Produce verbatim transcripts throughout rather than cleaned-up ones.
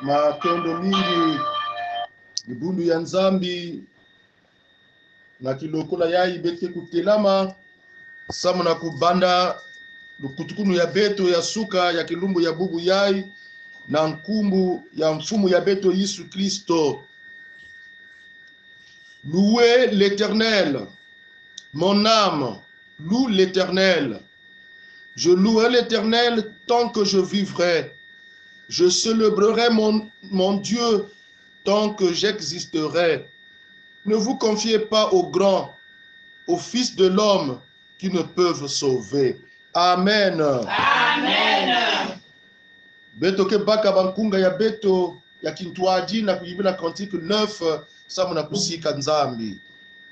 Matondo mingi, dibundu ya Nzambi. Na kilokola yai beto ke kutelama, samu na kubanda lukutukunu ya beto ya suka ya kilumbu ya bubu yai, na nkumbu ya Mfumu ya beto Yesu Kristo. Louez l'Éternel, mon âme, loue l'Éternel. Je louerai l'Éternel tant que je vivrai. Je célébrerai mon, mon Dieu tant que j'existerai. Ne vous confiez pas aux grands, aux fils de l'homme qui ne peuvent sauver. Amen. Amen. Beto ke baka bankunga ya beto ya kintwadi na kuyimbila cantique neuf, samu na kusika Nzambi.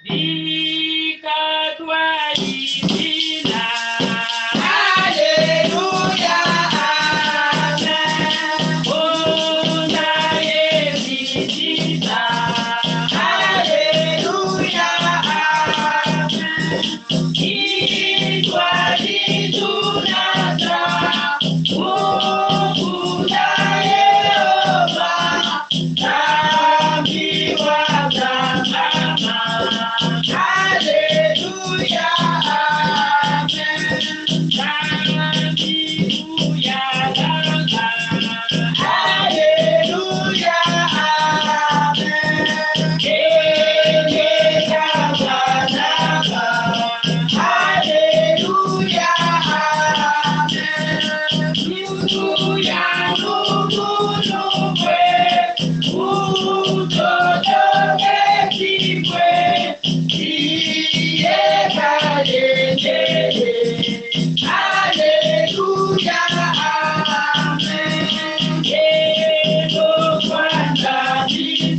Bika twayimbila. Alleluia, amen. Ona ye bidita. Alleluia, amen. Alleluia, amen. Alleluia, amen. Alleluia, amen. Alleluia, amen. Alleluia, amen. Alleluia, amen.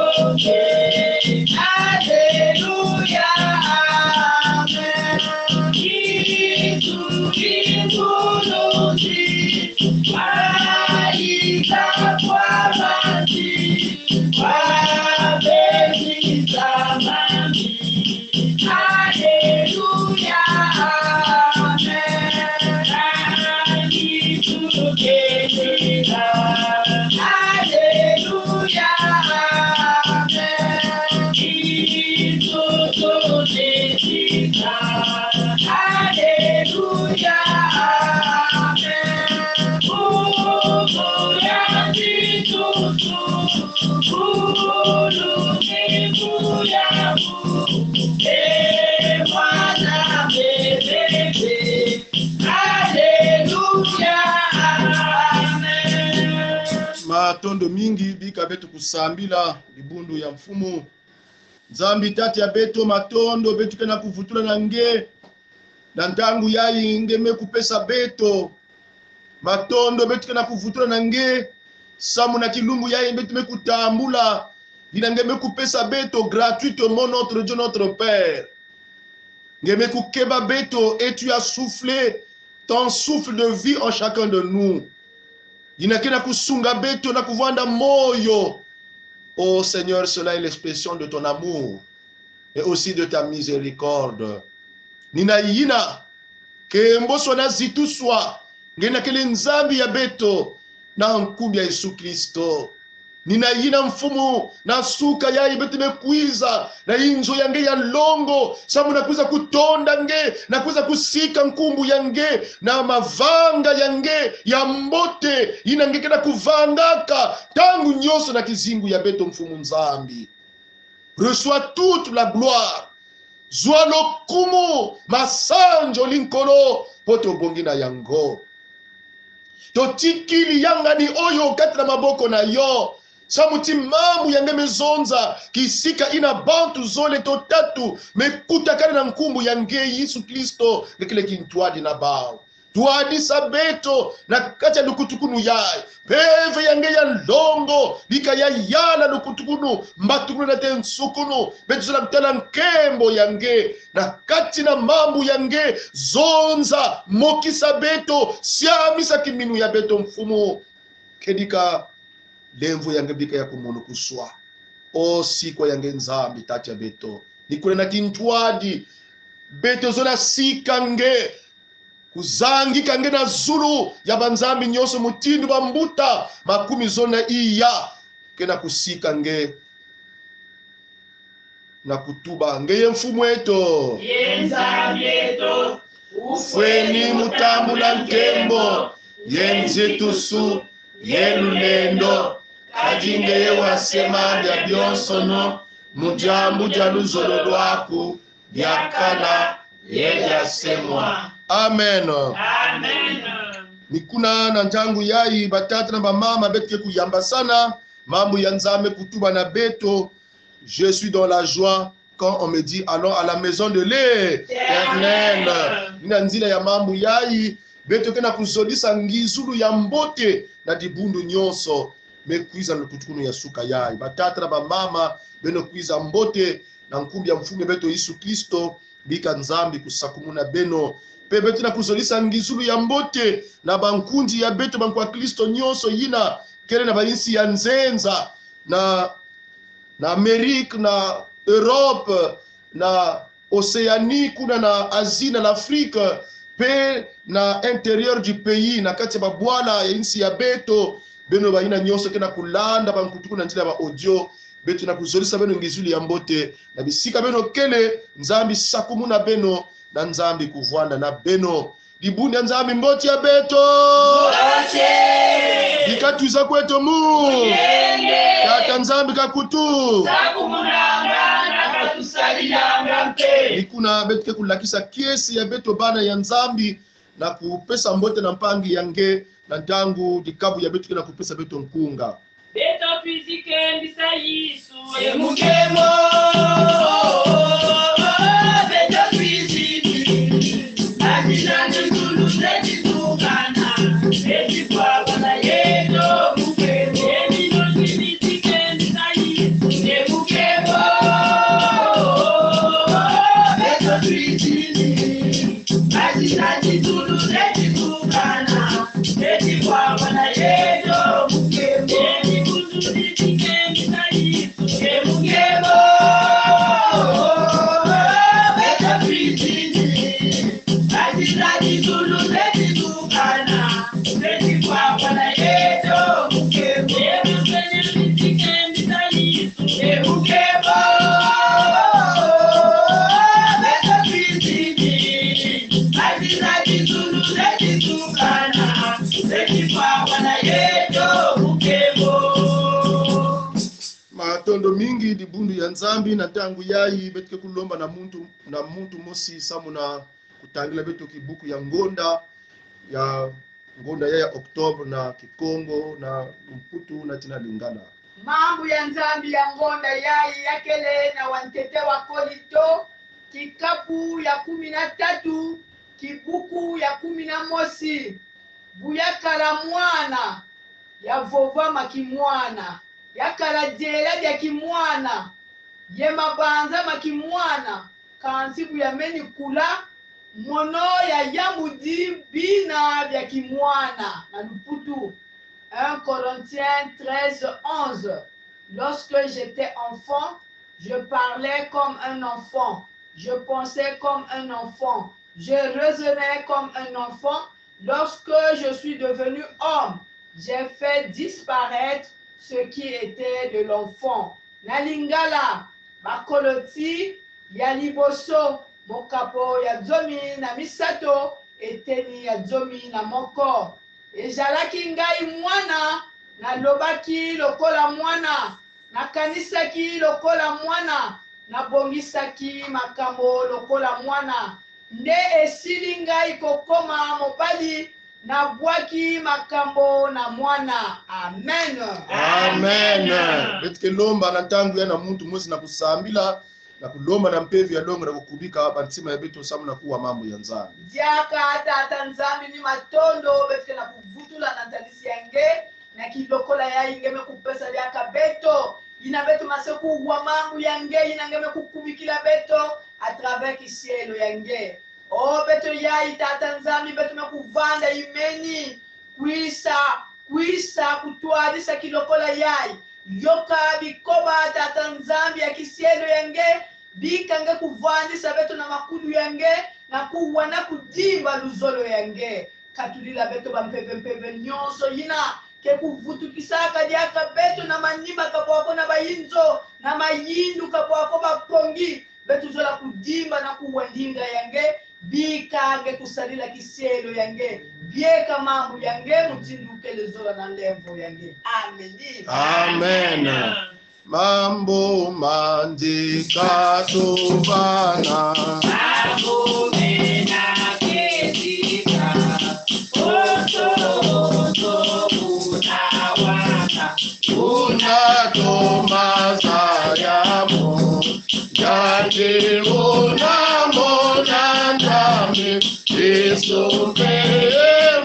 Alleluia, amen. Alleluia, amen. Alleluia, amen. Matondo mingi, bika beto kusambila dibundu ya Mfumu. Nzambi Tata ya beto, matondo beto ke na kuvutula na nge na ntangu yai nge me kupesa beto. Matondo beto ke na kuvutula na nge samu na kilumbu yai beto me kutambula, yina nge me kupesa beto gratuitement, notre Dieu, notre Père. Nge me kukeba beto et tu as soufflé ton souffle de vie en chacun de nous. Yina ke na kusunga beto na kuvanda moyo. Oh Seigneur, cela est l'expression de ton amour et aussi de ta miséricorde. Ni na yina, kemboswa na zituswa, nge na kele Nzambi ya beto, na nkumbu ya Yesu Kristo. Ni na yina, Mfumu, na suka yai beto me kwiza na inzo ya nge ya longo, samu na kwiza kutonda nge, na kwiza kusika nkumbu ya nge, na mavanga ya nge ya mbote, yina nge ke na kuvangaka ntangu nyonso na kizingu ya beto, Mfumu Nzambi. Reçois toute la gloire. Zwa lokumu, masanjoli, Nkolo, po tobongi na yango. Totikili yangani oyo kati na maboko na yo, samu ti mambu ya nge me zonza, kisika yina bantu zole to tatu me kutakana na nkumbu ya nge, Yesu Kristo, nge kele kintwadi na bau. Twadisa beto na kati ya lukutukunu yai. Mpeve ya nge ya longo bika ya yala lukutukunu, mbatukunu nate nsukunu. Beto zola kutala nkembo ya nge na kati na mambu ya nge. Zonza, mokisa beto, siamisa kiminu ya beto, Mfumu. Kedika lemvo ya nge bika ya kumonokuswa. O sikwa ya nge, Nzambi Tata ya beto, ni kuna na kintwadi Beto zola sika nge, kuzangika nge na zulu ya banzambi nyonso mutindu bambuta makumi zole na iya ke na kusika nge, na kutuba: Ngeye Mfumu eto, ye Nzambi eto, ufweni mu tambula nkembo, ye nzitusu, ye lulendo, kadi ngeye wasema bia bionsono, mu diambu dia luzolo lwaku, biakala ye biasemwa. Amen. Amen. Ni kuna na ntangu yayi, batata na bamama, beto ke kuyambasana, mambu ya Nzambi kutuba na beto: Je suis dans la joie quand on me dit: Allons à la maison de l'Éternel. Ni na nzila ya mambu yayi, beto ke na kuzolisa ngizulu ya mbote na dibundu nyonso me kwiza na lukutukunu ya suka yayi. Batata na bamama, beno kwiza mbote na nkumbu ya Mfumu ya beto Yesu Kristo. Bika Nzambi kusakumuna beno. Pe beto na kuzolisa ngizulu ya mbote na bankundi ya beto bankwa Kristo nyonso yina kele na bainsi ya nzenza, na, na Amérique, na Europe, na Océanie, kuna na Asie, na l'Afrique, pe na intérieur du pays, na kati ya babwala ya insi ya beto. Beno bayina nyonso ke na kulanda bankutukunu na nzila ya ba audio, beto na kuzolisa beno ngizulu ya mbote. Na bisika beno kele, Nzambi sakumuna beno, na Nzambi kuvwanda na beno. Dibundu ya Nzambi, mbote ya beto. Mbote. Bika twiza kweto mu. Yenge. Tata Nzambi kakutu sakumunanga, na katusadilanga mpe. Ni kuna beto ke kulakisa kiese ya beto bana ya Nzambi, na kupesa mbote na mpangi ya nge, na ntangu dikabu ya beto ke na kupesa beto nkunga. Beto twizi kembisa Yesu, e mukemo. Beto twizi, na dina dizulu ze ditukana, eti kwa bana yeto mukemo. E bino twizi kembisa Yesu, e mukemo. Beto twizi, na dina dizulu ze ditukana, eti kwa bana yeto mukemo. E bino twizi kembisa Yesu, e mukemo. Beto twizi, na dina dizulu ze ditukana, eti kwa bana yeto mukemo. E bino twizi kembisa Yesu, e mukemo. Beto twizi, na dina dizulu ze ditukana, eti kwa bana yeto mukemo. Matondo mingi, dibundu ya Nzambi. Na ntangu yayi, beto ke kulomba na muntu, na muntu mosi samu na kutangila beto kibuku ya ngonda, ya ngonda ya, ya octobre na Kikongo, na Mputu, na tina Lingala. Mambu ya Nzambi ya ngonda yayi ya kele na wantete wa Kolinto, kikapu ya kumi na tatu, kibuku ya kumi na mosi. Bu yakala mwana, yavova ma kimwana, yakala diela dia kimwana, ye mabanza ma kimwana, kansi bu yameni kula, mono yayambudi bina bia kimwana. Na Luputu, un Corinthiens treize onze. Lorsque j'étais enfant, je parlais comme un enfant, je pensais comme un enfant, je raisonnais comme un enfant. Lorsque je suis devenu homme, j'ai fait disparaître ce qui était de l'enfant. Na Lingala, Bakoloti ya liboso, mokapo ya zomi na misato, eteni ya zomi na moko. Ezalaki ngai mwana, nalobaki lokola mwana, nakanisaki lokola mwana, nabongisaki makambo lokola mwana. Nde esili ngai kokoma mobali, nabwaki makambo na mwana. Amen. Amen. Beto ke lomba na ntangu yayi na muntu mosi na kusambila, na kulomba na mpeve ya longo na kukubika bantima ya beto samu na kuwa mambu ya Nzambi. Diaka Tata Nzambi, ni matondo beto ke na kuvutula na ntadisi ya nge, na kilokola yayi nge me kupesa diaka beto. Yina beto ma se kuwa mambu ya nge, yina nge me kukubikila beto à travers kisielo ya nge. O beto yayi, Tata Nzambi, beto me kuvanda imeni. Kwisa, kwisa kutwadisa kilokola yayi. Yoka bikoba, Tata Nzambi ya kisielo ya nge, Bika nge kuvwandisa beto na makulu ya nge, na kuwa na kudimba luzolo ya nge. Katulila beto bampeve mpeve nyonso yina ke kuvutukisaka diaka beto na manima, kabwa ko na bayinzo, na mayindu, kabwa ko bapongi. Beto zola kudimba na kuwa ndinga ya nge. Bika nge kusadila kisielo ya nge. Bieka mambu ya nge mutindu kele zola na nlemvo ya nge. Amen. Amen. Mambu mandi katuvana. Mambu mena kedika. Oto, oto, unawana. Una toma zaya mo. Yandi una mona Nzambi. Yesu mpe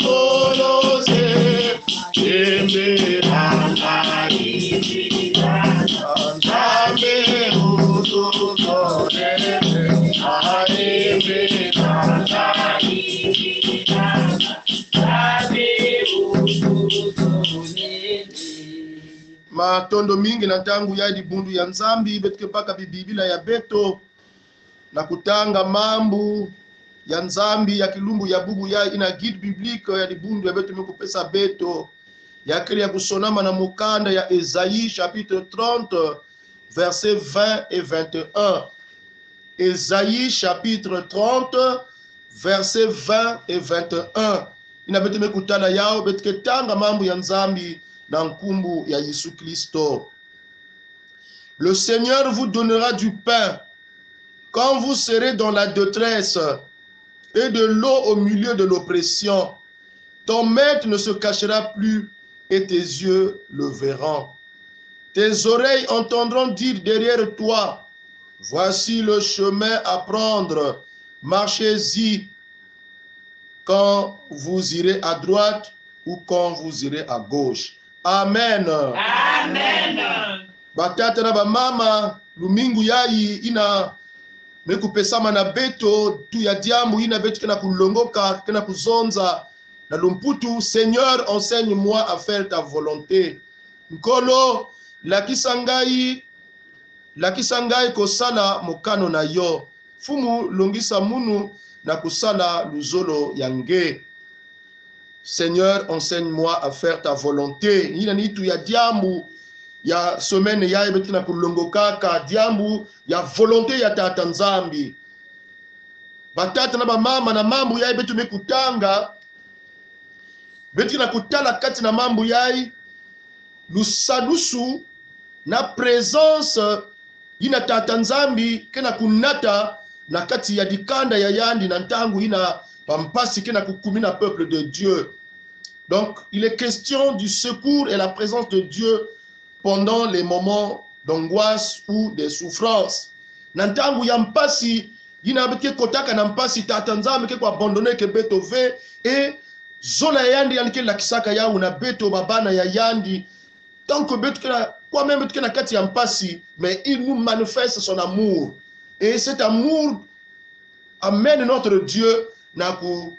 mono se. Matondo mingi. Na ntangu ya dibundu ya Nzambi, beto ke baka Biblia ya beto na kutanga mambu ya Nzambi ya kilumbu ya bubu ya ina guide biblique ya dibundu ya beto me kupesa beto. Ya kele ya kusonama na mukanda ya Esaïe chapitre trente, versets vingt et vingt et un. Esaïe chapitre trente, versets vingt et vingt et un. Ina beto me kutala yau, beto ke tanga mambu ya Nzambi na nkumbu ya Yesu Kristo. Le Seigneur vous donnera du pain quand vous serez dans la détresse et de l'eau au milieu de l'oppression. Ton maître ne se cachera plus et tes yeux le verront. Tes oreilles entendront dire derrière toi, voici le chemin à prendre, marchez-y quand vous irez à droite ou quand vous irez à gauche. Amen. Amen. Batata na bamama, lumingu yayi ina me kupesama na beto, ntu ya diambu ina beto ke na kulongoka, ke na kuzonza na lumputu: Seigneur, enseigne-moi à faire ta volonté. Nkolo, lakisa ngai, lakisa ngai kosala mokano na yo. Mfumu, longisa munu na kusala luzolo ya nge. Seigneur, enseigne-moi à faire ta volonté. Ina nitu ya diambu ya semaine yayi beto ke na kulongokaka, diambu ya volonté ya Tata Nzambi. Batata na bamama, na mambu yayi beto me kutanga, beto ke na kutala kati na mambu yayi lusadusu na présence ina Tata Nzambi ke na kunata na kati ya dikanda ya yandi na ntangu ina bampasi ke na kukumina peuple de Dieu. Donc, il est question du secours et la présence de Dieu pendant les moments d'angoisse ou de souffrance. Na ntangu ya mpasi, ina beto ke kotaka na mpasi, Tata Nzambi ke ku-abandonner-ke beto ve, et zola ya yandi, yandi ke lakisaka yau na beto, babana ya yandi. Tant que beto ke na, quand même beto ke na kati ya mpasi, mais il nous manifeste son amour. Et cet amour amène notre Dieu na ku-,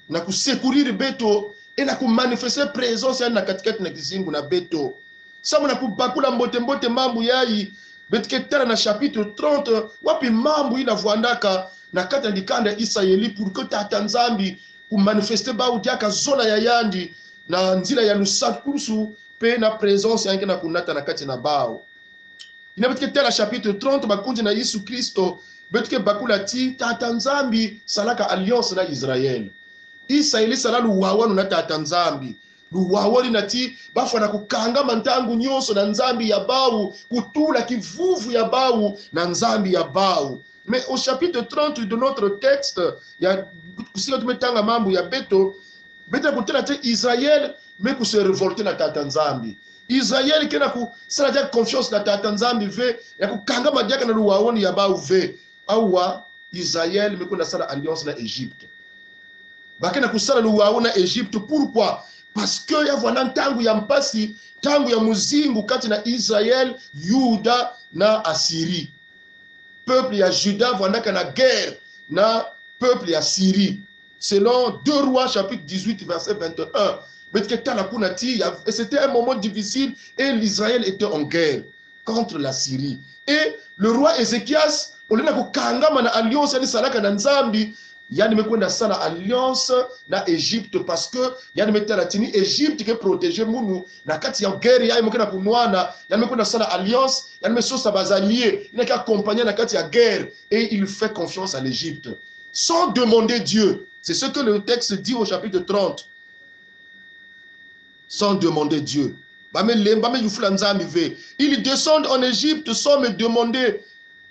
na ku-secourir beto et na ku-manifester présence ya yandi na kati-kati na kizingu na beto. Samu na kubakula mbote-mbote mambu yayi, beto ke tala na chapitre trente, wapi mambu ina vwandaka na kati na dikanda Israeli, pour que Tata Nzambi ku-manifester bau diaka zola ya yandi na nzila ya lusadusu mpe na présence ya yandi ke na kunata na kati na bau. Ina beto ke tala chapitre trente, bakunzi na Yesu Kristo, beto ke bakula ti Tata Nzambi salaka alliance na Israël. Israël sala luwawanu na Tata Nzambi. Luwawanu ina ti ba fwana kukangama ntangu nyonso na Nzambi ya bau, kutula kivuvu ya bau na Nzambi ya bau. Mais au chapitre trente de notre texte, ya kusika tu me tanga mambu ya beto, beto ke kutala ti Israël me ku-se révolter na Tata Nzambi. Israël ke na kusala diaka confiance na Tata Nzambi ve, ya kukangama diaka na luwawanu ya bau ve. Awa, Israël me kwenda sala alliance na Égypte. Ba ke na kusala luwawanu na Égypte. Pourquoi? Parce que ya vwanda ntangu ya mpasi, ntangu ya muzingu kati na Israël, Yuda na Assyrie. Peuple ya Juda vwandaka na guerre na peuple ya Syrie. Selon deux Rois chapitre dix-huit, verset vingt et un, beto ke tala kuna ti ya, et c'était un moment difficile et l'Israël était en guerre. contre la Syrie. Et le roi Ézéchias, au lieu na kukangama na alliance yandi salaka na Nzambi, yandi me kwenda sala alliance na Égypte, parce que yandi me tala ti ni Égypte ke protéger munu na kati ya guerre yayi mu ke na kunwana. Yandi me kwenda sala alliance, yandi me sosa ba alliés yina ke accompagner na kati ya guerre, et il fait confiance à l'Égypte sans demander Dieu. C'est ce que le texte dit au chapitre trente. Sans demander Dieu. Ba me lem-, ba me yufula Nzambi ve. Ils descendent en Égypte sans me demander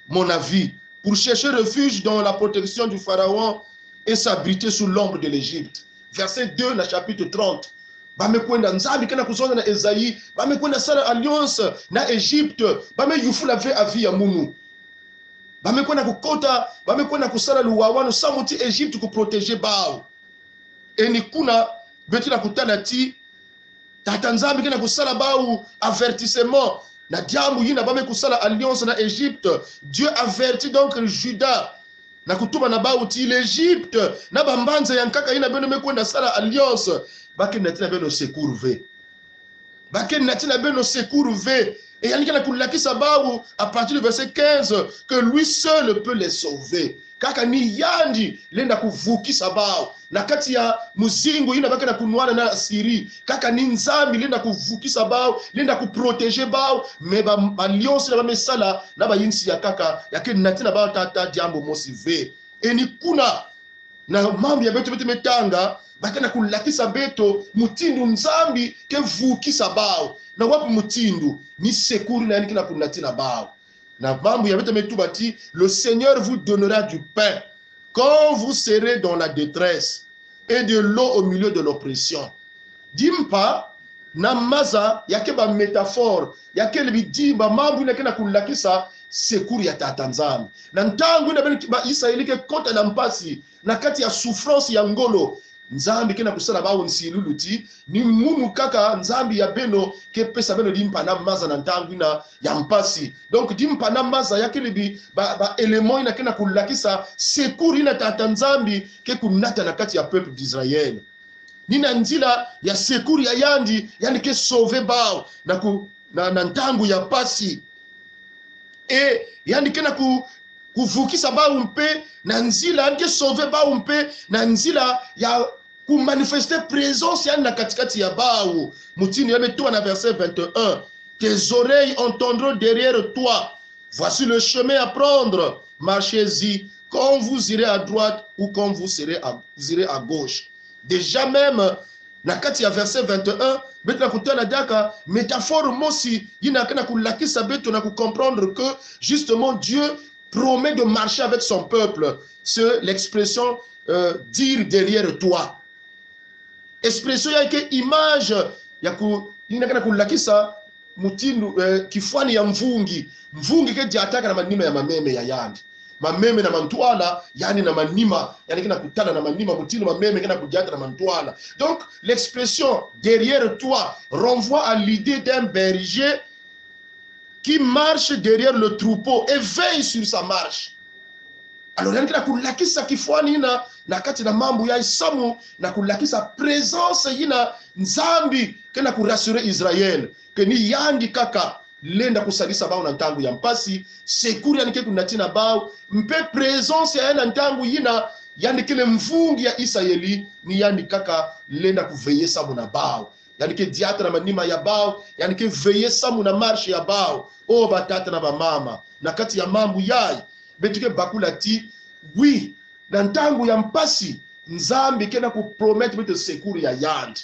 mon avis, pour chercher refuge dans la protection du Pharaon et s'abriter sous l'ombre de l'Égypte. Verset deux na chapitre trente. Ba me kwenda, Nzambi ke na kuzonza na Esaïe, ba me kwenda sala alliance na Égypte, ba me yufula ve avis ya munu. Ba me kwenda kukota, ba me kwenda kusala luwawanu samu ti Égypte ku protéger bawu. Et ni kuna beto na kutala ti Tata Nzambi ke na kusala bawu avertissement na diambu yina ba me kusala alliance na Égypte. Dieu avertit donc Juda na kutuma na bawu ti l'Égypte na bambanza ya nkaka yina beno me kwenda sala alliance, ba ke natina beno secours ve. Ba ke natina beno secours ve. Et yandi ke na kulakisa bawu, à partir du verset quinze, que lui seul peut les sauver. Kaka ni yandi lenda kuvukisa bawu na kati ya muzingu yina ba ke na kunwana na Syrie. Kaka ni Nzambi lenda kuvukisa bawu, lenda kuprotéger bawu. Mais ba, ba alliance yina ba me sala na bayinsi ya nkaka, ya ke natina bawu ata diambu mosi ve. Et ni kuna na mambu ya beto beto me tanga, ba ke na kulakisa beto mutindu Nzambi ke vukisa bawu. Na wapi mutindu? Ni secours yina yandi ke na kunatina bawu. Na mambu ya beto me tuba ti: le Seigneur vous donnera du pain quand vous serez dans la détresse et de l'eau au milieu de l'oppression. Dimpa na maza, ya ke ba métaphore, ya ke bidimbu, mambu yina ke na kulakisa secours ya Tata Nzambi. Na ntangu yina beno ba Israélite ke kota na mpasi, na kati ya souffrance ya ngolo, Nzambi ke na kusala bawu nsilulu ti ni munu kaka Nzambi ya beno ke pesa beno dimpa na maza na ntangu yina ya mpasi. Donc dimpa na maza ya ke bi-, ba, ba éléments yina ke na kulakisa secours yina Tata Nzambi ke kunata na kati ya peuple d'Israël. Ni na nzila ya secours ya yandi, yandi ke sauver bawu na ku-, na, na ntangu ya mpasi. Et yandi ke na ku-, kuvukisa bawu mpe na nzila, yandi ke sauver bawu mpe na nzila ya kumanifester présence ya yandi na kati-kati ya bawu. Mutindu ya me tuba na verset vingt et un: tes oreilles entendront derrière toi, voici le chemin à prendre, marchez-y, quand vous irez à droite ou quand vous serez à, vous irez à gauche. Déjà même, na kati ya verset vingt et un, beto na kutala diaka métaphore mosi yina ke na kulakisa beto na kucomprendre que, justement, Dieu promet de marcher avec son peuple. C'est l'expression, euh, dire derrière toi. Expression yayi ke image ya ku-, yina ke na kulakisa mutindu, eh, kifwani ya mvungi. Mvungi ke diataka na manima ya mameme ya yandi. Mameme na mantwala, yandi na manima, yandi ke na kutala na manima, mutindu mameme ke na kudiata na mantwala. Donc, l'expression derrière toi renvoie à l'idée d'un berger qui marche derrière le troupeau et veille sur sa marche. Alors, yandi ke na kulakisa kifwani yina na kati na mambu yayi samu na kulakisa présence yina Nzambi ke na kurassurer Israël que ni yandi kaka lenda kusalisa bawu na ntangu ya mpasi, secours yandi ke kunatina bawu, mpe présence ya yandi na ntangu yina yandi kele mvungi ya Israeli, ni yandi kaka lenda kuveiller samu na bawu. Yandi ke diata na manima ya bawu, yandi ke veiller samu na marche ya bawu. Oh, batata na bamama, na kati ya mambu yayi, beto ke bakula ti, oui, na ntangu ya mpasi, Nzambi ke na kupromettre beto secours ya yandi.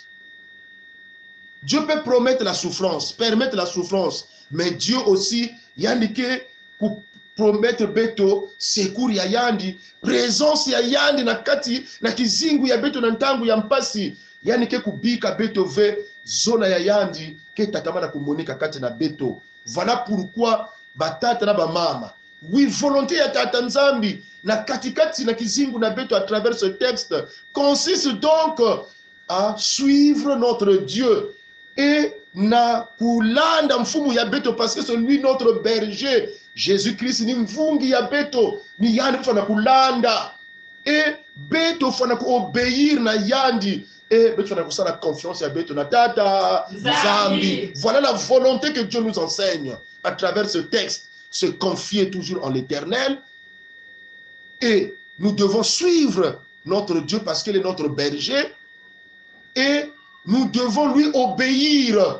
Dieu peut promettre la souffrance, permettre la souffrance, mais Dieu aussi, yandi ke kupromettre beto secours ya yandi, présence ya yandi na kati na kizingu ya beto na ntangu ya mpasi. Yandi ke kubika beto ve, zola ya yandi ke tatama na kumonika kati na beto. Voilà pourquoi, batata na bamama, oui, volonté ya Tata Nzambi na kati-kati na kizingu na beto à travers ce texte consiste donc à suivre notre Dieu et na kulanda mfumu ya beto, parce que c'est lui notre berger. Jésus-Christ ni mvungi ya beto, ni yandi fwana kulanda. Et beto fwana ku obéir na yandi. beto fwana kusala confiance ya beto na Tata Nzambi. Nzambi. Voilà la volonté que Dieu nous enseigne à travers ce texte. Se confier toujours en l'Éternel et nous devons suivre notre Dieu parce qu'il est notre berger et nous devons lui obéir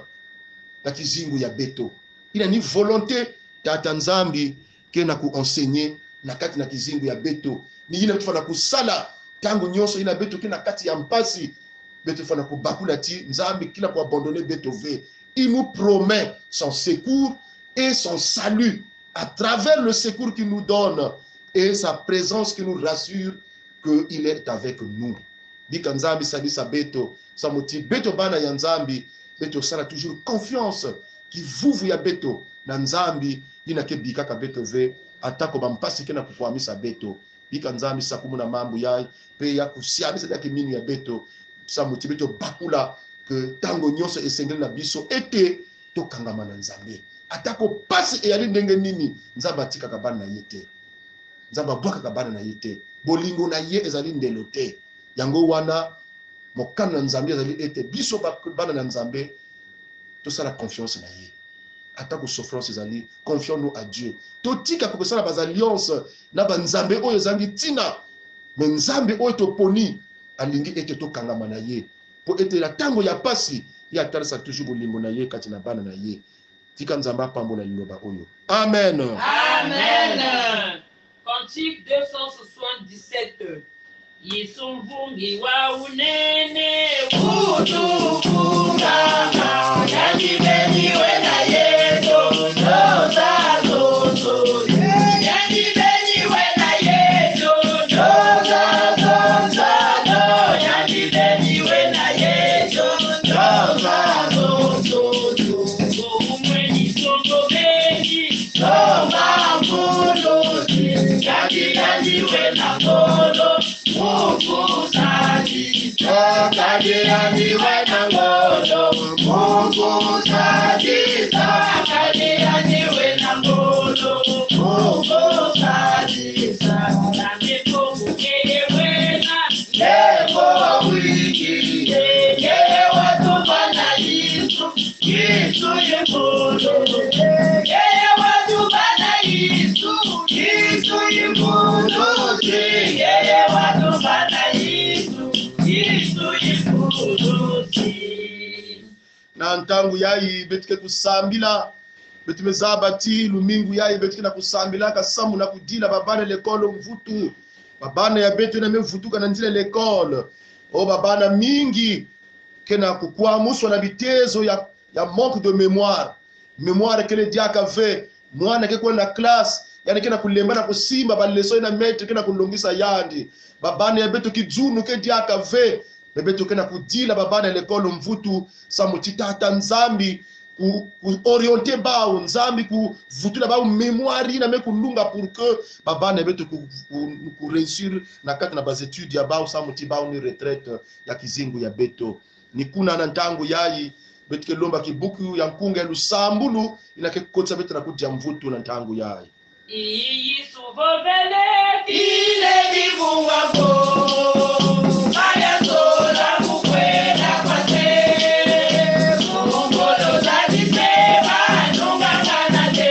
na kizingu ya beto. Yina ni volonté Tata Nzambi ke na ku enseigner na kati na kizingu ya beto. Ni yina beto fwana kusala ntangu nyonso yina beto ke na kati ya mpasi. Beto fwana kubakula ti Nzambi ke na ku abandonner beto ve. Il nous promet son secours et son salut à travers le secours qu'il nous donne et sa présence qui nous rassure qu'il est avec nous. Bika Nzambi sadisa beto, samu ti beto bana ya Nzambi, beto sala toujours confiance, kivuvu ya beto na Nzambi, yina ke bikaka beto ve, atako bampasi ke na kukwamisa beto. Bika Nzambi sakumuna mambu yai, mpe ya kusiamisa diaka minu ya beto, samu ti beto bakula que ntangu nyonso esengeli na biso ete tokangama na Nzambe. Atako mpasi eyali ndenge nini, Nzambe atikaka bana na ye te. Nzambe abwakaka bana na ye te. Bolingo na ye ezali ndelo te. Yango wana, mokano na Nzambe ezali ete biso ba-, bana na Nzambe, tosala confiance na ye. Atako souffrance ezali, confions-nous à Dieu. Totika kokosala ba alliances na banzambe oyo ezangi ntina. Mais Nzambe oyo toponi alingi ete tokangama na ye, mpo ete na ntango ya mpasi, ye atalisa toujours bolingo na ye kati na bana na ye. Tika Nzambe apambola liloba oyo. Amen. Amen. Cantique deux cent soixante-dix-sept. Yesu mvungi wa unene, utukufu, yandi beni wena Yesu, ndoza zozo. Yandi beni wena Yesu, ndoza zozo. Yandi beni wena Yesu, ndoza zozo. Umweni songo beni, songa mvuluzi, yandi yandi wena ngolo, Mungu sadisa, yandi yandi wena ngolo, Mungu sadisa, yandi yandi wena ngolo, Mungu sadisa. Nzambi Kongo keye wena, yeko wiki, yeye watu bana Yesu, Yesu ye ngolo. Yeye watu bana Yesu, Yesu ye ngolo. Yeye watu bana Yesu, Yesu ye ngolo. Na ntangu yai beto ke kusambila, beto me zaba ti lumingu yai beto ke na kusambilaka samu na kudila babana l'école mvutu. Babana ya beto yina me vutuka na nzila l'école. O babana mingi ke na kukwamuswa na bitezo ya, ya manque de mémoire. Mémoire kele diaka ve. Mwana ke kwenda classe, yandi ke na kulemba na kusimba ba leçons yina maître ke na kulongisa yandi. Babana ya beto kidzunu ke diaka ve. Mais beto ke na kudila babana ya l'école mvutu, samu ti Tata Nzambi ku, ku orienter bau, Nzambi kuvutula bau mémoire yina me kulunga pour que babana ya beto ku, ku, ku réussir na kati na ba études ya bau, samu ti bau ni retraite ya kizingu ya beto. Ni kuna na ntangu yai, beto ke lomba kibuku ya nkunga ya lusambulu, yina ke kotisa beto na kudia mvutu na ntangu yai. Iyi suvovele, ile divuwa ko, maya sola kukwela kwa se, mungolo za disema, nunga kana te.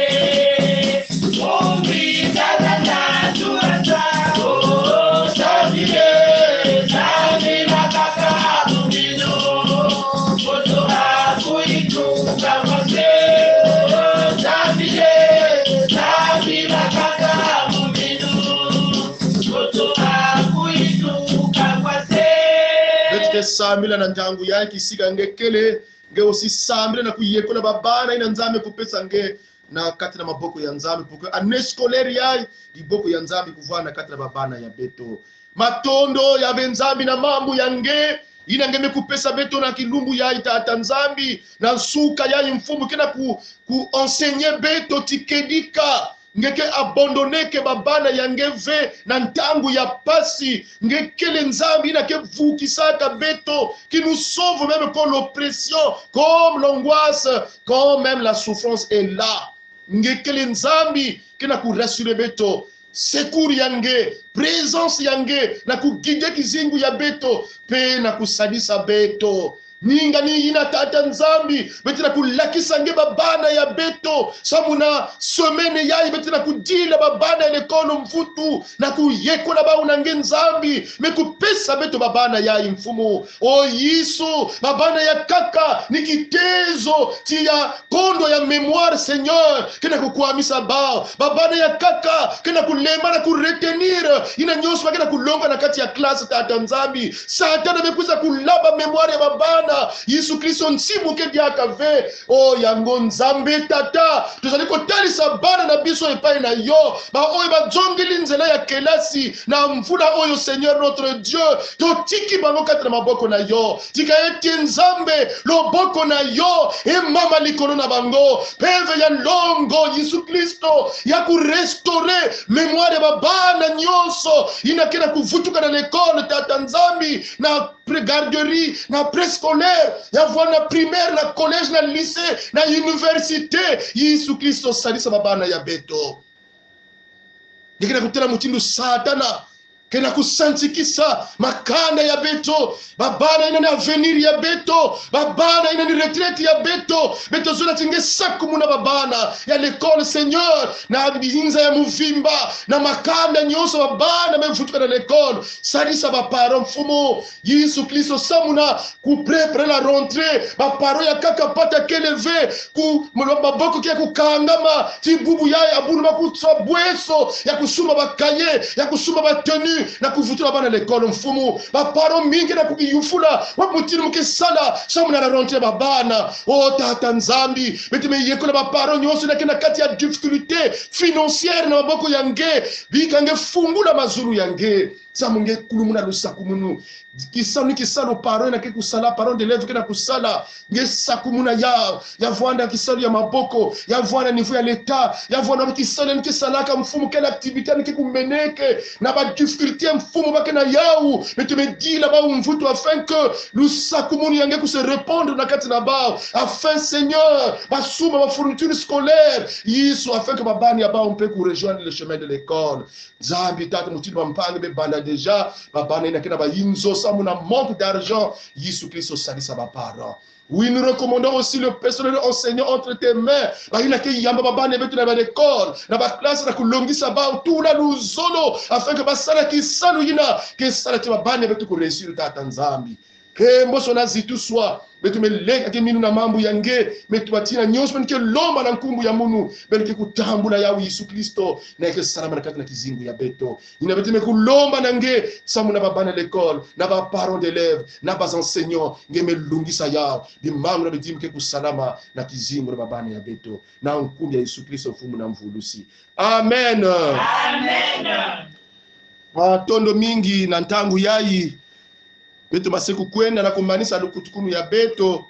Beto ke sambila na ntangu yai kisika nge kele, nge aussi sambila na kuyekola babana yina Nzambi kupesa nge na kati na maboko ya Nzambi, pour que année scolaire yai, diboko ya Nzambi kuvwanda na kati na babana ya beto. Matondo ya ve Nzambi na mambu ya nge, yina nge me kupesa beto na kilumbu yai, Tata Nzambi. Na nsuka yai, Mfumu, ke na ku, ku enseigner beto ti kedika, nge ke abandonner-ke babana ya nge ve na ntangu ya mpasi. Nge kele Nzambi yina ke vukisaka beto, qui nous sauve même quand l'oppression, comme l'angoisse, quand même la souffrance est là. Nge kele Nzambi ke na kurassurer beto. secours ya nge, présence ya nge, na kuguider kizingu ya beto, pe na kusadisa beto. Ninga ni yina, Tata Nzambi, beto na kulakisa nge babana ya beto, samu na semaine yayi beto na kudila babana ya lekolo mvutu, na kuyekola bau na nge Nzambi, me kupesa beto babana yayi, Mfumu. O Yesu, babana ya nkaka ni kitezo ti ya kondwa ya mémoire, Seigneur, ke na kukwamisa bau. Babana ya nkaka ke na kulemba na kuretenir yina nyonso ba ke na kulonga na kati ya classe, Tata Nzambi. Satana me kwiza kulaba mémoire ya babana. Yesu Kristo, nsimu ke diaka ve. O yango, Nzambe Tata, tozali kotalisa bana na biso epai na yo, baoyo bazongeli nzela ya kelasi na mvula oyo, Seigneur notre Dieu. Totiki bango kati na maboko na yo. Tika ete, Nzambe, loboko na yo emama likolo na bango. Mpeve ya longo, Yesu Kristo, ya kurestaurer mémoire ya babana nyonso yina ke na kuvutuka na l'école, Tata Nzambi, na pré-, garderie, na préscolaire, ya vwanda primaire, na collège, na lycée, na université. Yesu Kristo, sadisa babana ya beto. Nge ke na kutala mutindu Satana ke na kusantikisa makanda ya beto, babana yina ni avenir ya beto, babana yina ni retraite ya beto. Beto zola ti nge sakumuna babana ya l'école, Seigneur, na binza ya muvimba, na makanda nyonso babana me vutuka na l'école. Sadisa ba parents, Mfumu. Yesu Kristo, samu na kupréparer la rentrée, ba parents ya nkaka mpata kele ve, ku, maboko ke kukangama, ti bubu yayi abulu ma kutwa bweso ya kusumba ba cahiers, ya kusumba ba tenues, na kuvutula bana l'école, Mfumu. Ba parents mingi na kukiyufula, wapi mutindu mu ke sala samu na la rentrée ya babana. O Tata Nzambi, beto me yekola ba parents nyonso yina ke na kati ya difficulté financière na maboko ya nge. Bika nge fungula mazulu ya nge, samu nge kulumuna lusakumunu. Kisalu ni kisalu parent yina ke kusala, parent d'élève ke na kusala, nge sakumuna yau. Ya vwanda kisalu ya maboko, ya vwanda niveau ya l'État, ya vwanda kisalu yina ke salaka, Mfumu, quelle activité yina ke kumeneke, na ba difficultés, Mfumu, ba ke na yau, beto me dila bau mvutu, afin que lusakumunu ya nge ku se répandre na kati na bau, afin, Seigneur, ba sumba ba fournitures scolaires, Yesu, afin que babana ya bau mpe ku rejoindre le chemin de l'école. Nzambi Tata, mutindu bampangi me banda déjà, babana yina ke na bayinzo samu na manque d'argent. Yesu Kristo, sadisa ba parents. Oui, nous recommandons aussi le personnel enseignant entre tes mains. Bayina ke yamba babana beto na ba école, na ba classe, na kulongisa bau, tula luzolo, afin que ba sala kisalu yina ke sala ti babana beto ku réussir, Tata Nzambi. Nkembo, soni na zituswa, beto me leka kiminu na mambu ya nge, me tuba ti yina nyonso beno ke lomba na nkumbu ya munu, beno ke kutambula yau, Yesu Kristo, na ke salama na kati na kizingu ya beto. Yina beto me kulomba na nge, samu na babana l'école, na ba parents d'élèves, na ba enseignants, nge me lungisa yau, bimangu na bidimbu ke kusalama na kizingu na babana ya beto. Na nkumbu ya Yesu Kristo, Mfumu na Mvulusi. Amen. Amen. Matondo mingi na ntangu yayi. Beto me se kukwenda na kumanisa lukutukunu ya beto,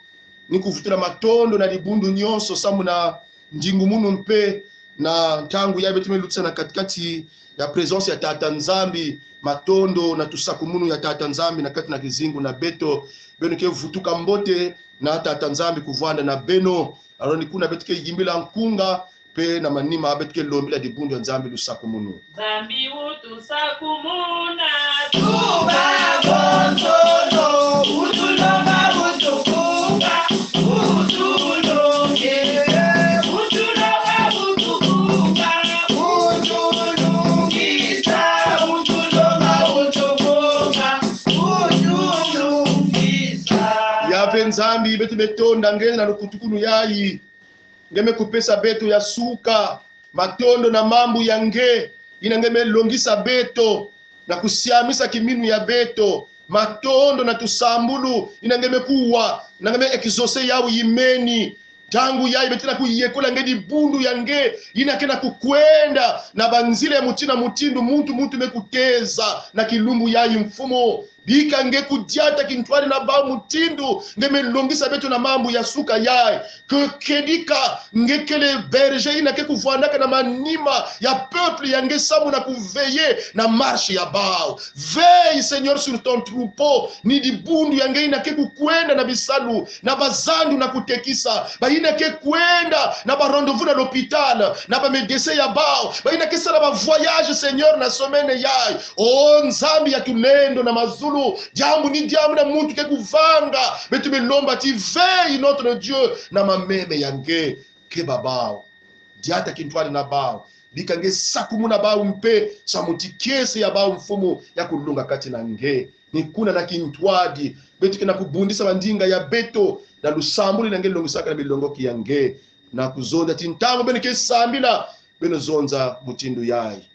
ni kuvutula matondo na dibundu nyonso samu na ndingumunu mpe na ntangu yayi beto me lutisa na katikati ya présence ya Tata Nzambi. Matondo na tusakumunu ya Tata Nzambi na kati na kizingu na beto. Beno ke vutuka mbote, na Tata Nzambi kuvwanda na beno. Alors ni kuna beto ke yimbila nkunga, mpe na manima beto ke lombila dibundu ya Nzambi lusakumunu. Nzambi utusakumuna, tuba bonsono, utulonga, utukunga, utulonge, utulonga, utukunga, utulungisa, utulonga, utukunga, utulungisa. Yave Nzambi, beto me tonda nge na lukutukunu yayi. Nge me kupesa beto ya suka matondo na mambu ya nge, yina nge me longisa beto na kusiamisa kiminu ya beto. Matondo na tusambulu yina nge me kuwa, yina nge me exaucer yau yimeni. Ntangu yayi beto na kuyekola nge dibundu ya nge, yina ke na kukwenda na banzila ya mutindu na mutindu, muntu muntu me kuteza na kilumbu yayi, Mfumu. Bika nge kudiata kintwadi na bawu mutindu nge me longisa beto na mambu ya suka yayi. Que kedika nge kele berger yina ke kuvwandaka na manima ya peuple ya nge samu na kuveiller na marche ya bawu. Veille, Seigneur, sur ton troupeau. Ni dibundu ya nge yina ke kukwenda na bisalu, na bazandu na kutekisa, bayina ke kwenda na ba rendez-vous na l'hôpital, na ba médecin ya bawu, bayina ke sala ba voyage, Seigneur, na semaine yayi. O Nzambi ya tulendo na mazulu, diambu ni diambu na muntu ke kuvanga, beto me lomba ti veille, notre Dieu, na mameme ya nge. Keba bawu. Diata kintwadi na bawu. Bika nge sakumuna bawu mpe samu ti kiese ya bawu, Mfumu, ya kulunga kati na nge. Ni kuna na kintwadi beto ke na kubundisa bandinga ya beto na lusambulu yina nge longisaka na bilongoki ya nge, na kuzonza ti ntangu beno ke sambila, beno zonza mutindu yayi: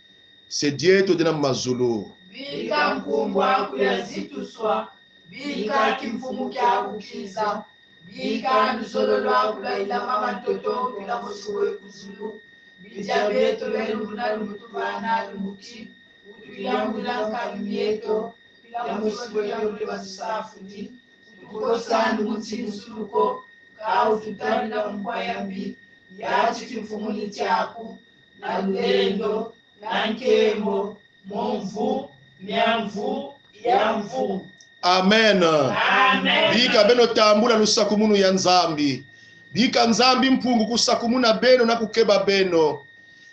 Se dieto dina mu mazulu. Bika nkumbu aku yazituswa. Bika kimfumu kiaku kiza. Bika luzolo lwaku lwayilama va ntoto, mpila mosi we ku zulu. Bidia bieto bia lumbu na lumbu tuvana lumbu ki, utuyambula nkalu mieto, mpila mosi we lombe va tusafudi. Utukosa ndu mu nsinsulu ko, ka ututadila mu nkwa ya mbi. Yati kimfumu ni kiaku, na lulendo, na nkembo, mu mvu mia mvu ya mvu. Amen. Amen. Bika beno tambula lusakumunu ya Nzambi. Bika Nzambi Mpungu kusakumuna beno na kukeba beno.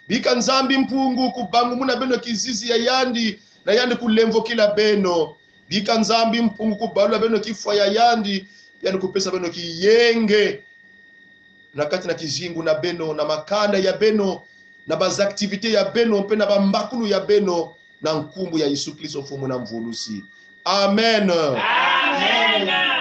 Bika Nzambi Mpungu kubangumuna beno kizizi ya yandi, na yandi kulemvokila beno. Bika Nzambi Mpungu kubalula beno kifwa ya yandi, yandi kupesa beno kiyenge na kati na kizingu na beno, na makanda ya beno, na ba activités ya beno, mpe na bambakulu ya beno, na nkumbu ya Yesu Kristo, Mfumu na Mvulusi. Amen. Amen.